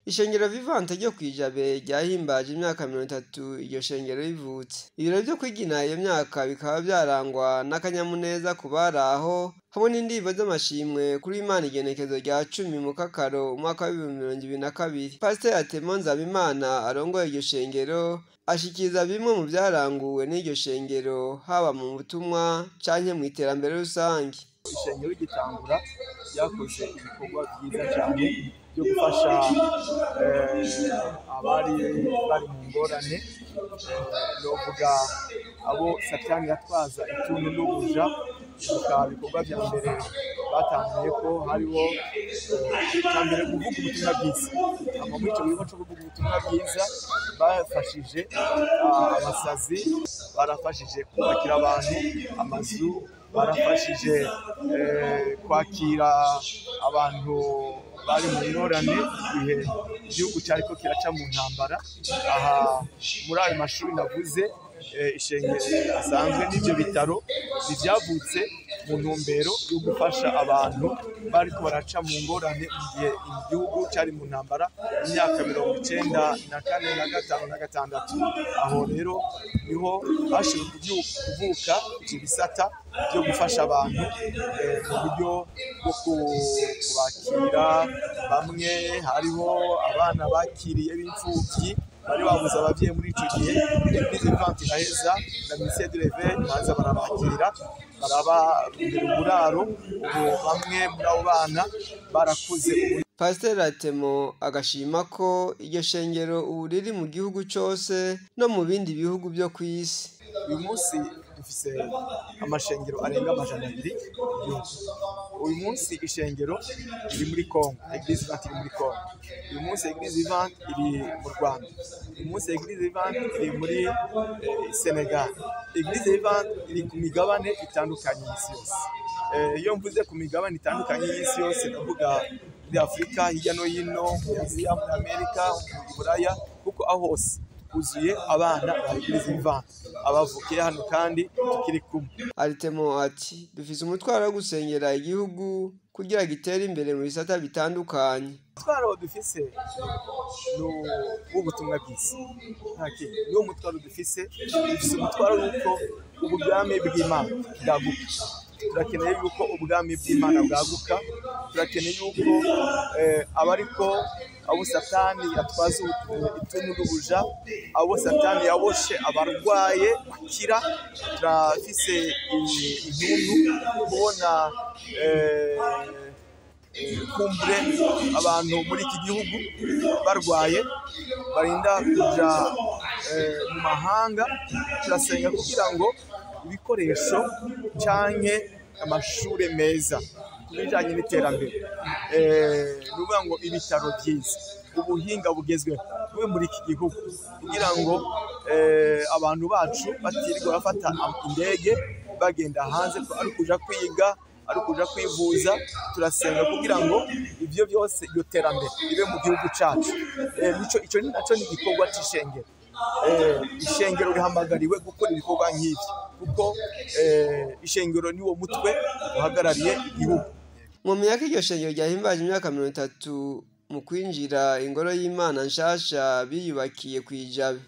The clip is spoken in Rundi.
Ishengero Vivante ryo kw'Ijabe ryahimbaje imyaka 30 iryo shengero rivutse. Ibirori vyo kwigina iyo myaka bikaba vyarangwa n'akanyamuneza ku bari aho, hamwe n'indirimbo z'amashimwe kuri Imana igenekezo rya 10 Mukakaro umwaka wa 2022. Pasiteri Atemo Nzabimana arongoye iryo shengero ashikiriza bimwe mu vyaranguwe n'iryo shengero, haba mu butumwa canke mw'iterambere rusangi. Ishengero rigitangura ryakoze ibikorwa vyiza cane vyo gufasha abari bari mu ngorane, novuga abo Satani yatwaza ituntu n'ubuja. Bikaba ibikorwa vya mbere batanguye ko hariho icya mbere kuvuga ubutumwa bwiza. Hama muri ico gikorwa co kuvuga ubutumwa bwiza bafashije abasazi, barafashije kubakira abantu amazu, barafashije kwakira abantu bari mu ngorane igihe igihugu cyariko kiraca mu ntambara. Aha muri ayo mashuri navuze, ishengero asanzwe n'ivyo bitaro ivyavutse mu ntumbero yo gufasha abantu bariko baraca mu ngorane mu gihe igihugu cari mu ntambara mu myaka 94 na 5 na 6. Aho rero niho bashoboye kuvuka ivyo bisata vyo gufasha abantu mu buryo bwo kubakira. Bamwe hariho abana bakiriye b'imfuvyi bari babuze abavyeyi muri ico gihe. Église Vivante iraheza na Ministère de l'Éveil baza barabakira, barababwira uburaro. Ubu bamwe muri abo bana barakuze ubu. Pasiteri Atemo agashima ko iryo shengero ubu riri mu gihugu cose no mu bindi bihugu vyo kw'isi. Uyu munsi dufise amashengero arenga 200 mu gihugu. Uyu munsi ishengero riri muri Congo, Église Vivante iri muri Congo. Uyu munsi Église Vivante iri mu Rwanda. Uyu munsi Église Vivante iri muri Senegal. Église Vivante iri ku migabane itandukanye y'isi yose. Iyo mvuze ku migabane itandukanye y'isi yose, ndavuga muri Afurika, hirya no hino, muri Aziya, muri Amerika, mu Buraya, kuko aho hose huzuye abana ba Église Vivante abavukiye hano kandi tukiri kumwe. Aritemo ati: "Dufise umutwaro wo gusengera igihugu kugira gitere imbere mu bisata bitandukanye." Umutwaro dufise ni uw'ubutumwa bwiza, nta kindi. Niwo mutwaro dufise. Dufise umutwaro w'uko ubwami bw'Imana bwaguka. Turakeneye yuko ubwami bw'Imana bwaguka. Turakeneye yuko abariko, abo Satani yatwaza ituntu n'ubuja, abo Satani yaboshe, abarwaye bakira. Turafise intuntu kubona kumbure abantu muri iki gihugu barwaye barinda kuja mu mahanga. Turasenga kugira ngo ibikoresho canke amashure meza ku bijanye n'iterambere, ni ukuvuga ngo ibitaro vyiza, ubuhinga bugezweho bube muri iki gihugu, kugira ngo abantu bacu batirirwa bafata indege bagenda hanze, ari ukuja kwiga, ari ukuja kwivuza. Turasenga kugira ngo ivyo byose, iryo terambere ribe mu gihugu cacu. Ico ni naco ni igikorwa c'ishengero. Ishengero rihamagariwe gukora ibikorwa nk'ivyo, kuko ishengero niwo mutwe uhagarariye igihugu. Mwomenya ko iryo shengero ryahimbaje imyaka 30 mu kwinjira ingoro y'Imana nshasha biyubakiye kw'Ijabe.